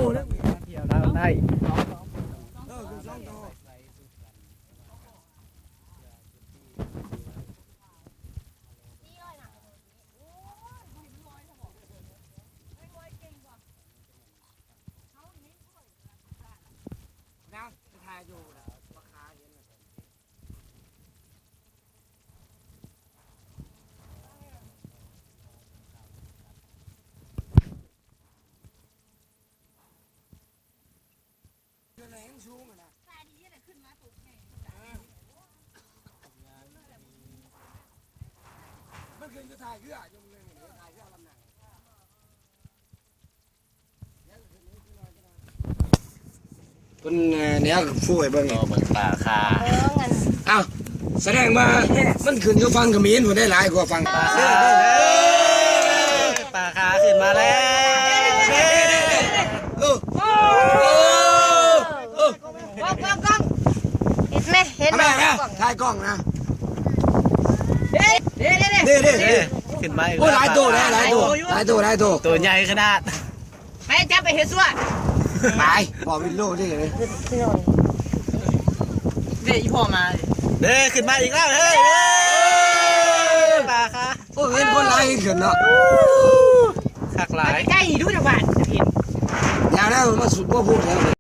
ທ່ຽວລາວໃຕ້. ເພິ່ນ ເອີ ແນວຟູໃຫ້ເບິ່ງ ເບິ່ງປາຄາ. ເອົ້າ ສະແດງວ່າມັນຂຶ້ນຢູ່ຝັ່ງຂະເໝນພຸ້ນໄດ໋ ຫຼາຍກວ່າຝັ່ງ ປາຄາ ເອີ ປາຄາຂຶ້ນມາແລ້ວ. ເອີ ເອີ ເອີ ກ້ອງ ກ້ອງ ກ້ອງ ເຫັນໄໝ ເຫັນໄໝ ຖ່າຍກ້ອງນະ. ເດ້ ເດ້ ເດ້ ເດ້ ເດ້ ຂຶ້ນມາອີກ ໂອ້ຍ ແລ້ວ ຫຼາຍໂຕນະ ຫຼາຍໂຕ ຫຼາຍໂຕ ຫຼາຍໂຕ ໂຕໃຫຍ່ຂະໜາດ. ໄປ ຈັບໄປເຮັດສ່ວນ ໄປ ພໍ່ວິນໂລດເດ້. ເດ້ ອີ່ພໍ່ມາ ເດ້ ຂຶ້ນມາອີກແລ້ວ ເຮີ້ຍ ເອີ ປາຄາ. ໂອ້ຍ ເຫັນຄົນຫຼາຍຂຶ້ນເນາະ ຄັກຫຼາຍ ໃກ້ໆ ດູຈະບາດ ຢ່າແລ້ວ ມາສຸດບໍ່ພູດແລ້ວ.